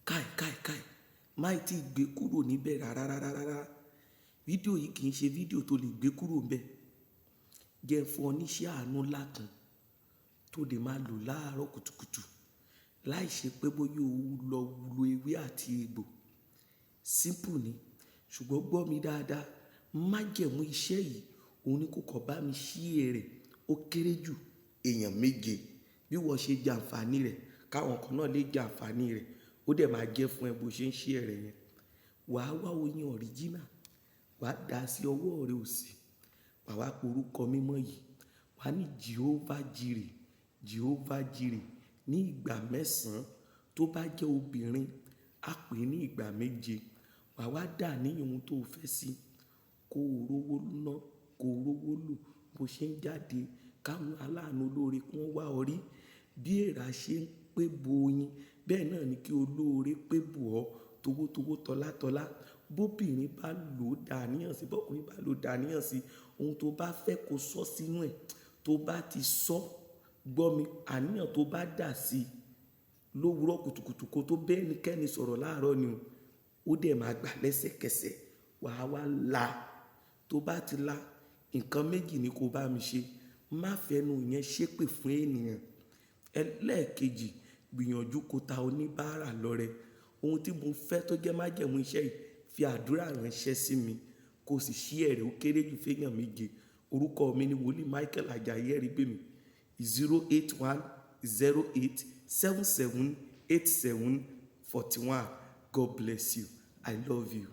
Káì káì káì, má ì tí gbé kúrò níbẹ̀ rárá rárá rárá. Fídíò yìí kì í ṣe fídíò tó lè gbé kúrò níbẹ̀. Jẹ́ n fún ọ ní iṣẹ́ àánú ńlá kan tó lè máa lò láàárọ̀ kùtùkùtù láìṣe pé bóyá o lọ lo ewé àti egbò. Simple ni. Ṣùgbọ́n gbọ́ mi dáadáa, májẹ̀mú iṣẹ́ yìí, òun ni kó kọ̀ bá mi share rẹ̀ ó kéré jù èèyàn méje. Bí wọ́n ṣe jẹ àǹfààní rẹ̀, káwọn kan náà lè jẹ àǹfààní rẹ̀, ó dẹ̀ máa jẹ́ fún ẹ bó ṣe ń share rẹ̀ yẹn. Wà á wá oyin original, wà á dà á sí ọwọ́ rẹ òsì, wà wá pe orúkọ mímọ́ yìí. Wà á ní Jehovah Jireh, Jehovah Jireh ní ìgbà mẹ́sàn-án. Tó bá jẹ́ obìnrin, á pè é ní ìgbà méje. Wà wá dà ní ohun tó fẹ́ sí, kó rówó ná, kó rówó lò bó ṣe ń jáde, káwọn aláàánú olóore kí wọ́n wá ọ rí. Bí èèrà ṣe ń pé bo oyin, bẹ́ẹ̀ náà ni kí olóore pé bò ọ́ towótowó tọ́látọ́lá. Bóbìnrin bá lò dà níyàn sí, bọ́kùnrin bá lò dà níyàn sí, ohun tó bá fẹ́ kó sọ sínú ẹ̀, tó bá ti sọ, gbọ́ mi, àníyàn tó bá dà sí lówurọ̀ kùtùkùtù kó tó bẹ́ẹ̀ ní kẹ́ni sọ̀rọ̀ láàárọ̀ ni o, ó dẹ̀ máa gbà lẹ́sẹ̀kẹsẹ̀. Wà á wá la. Tó bá ti la, nǹkan méjì ni kó bá mi ṣe. Má fẹnu yẹn ṣépè fún ènìyàn. Ẹlẹ́ẹ̀kejì, gbìyànjú kó ta oníbàárà lọ́rẹ. Ohun tí mo fẹ́ tó jẹ́ májẹ̀mú iṣẹ́ yìí, fi àdúrà ránṣẹ́ sí mi kó sì share rẹ̀ ó kéré jù fún èèyàn méje. Orúkọ mi ni Wòlíì Michael Ajayi Ẹ̀rígbèmí. 081 08 77 87 41. God bless you. I love you.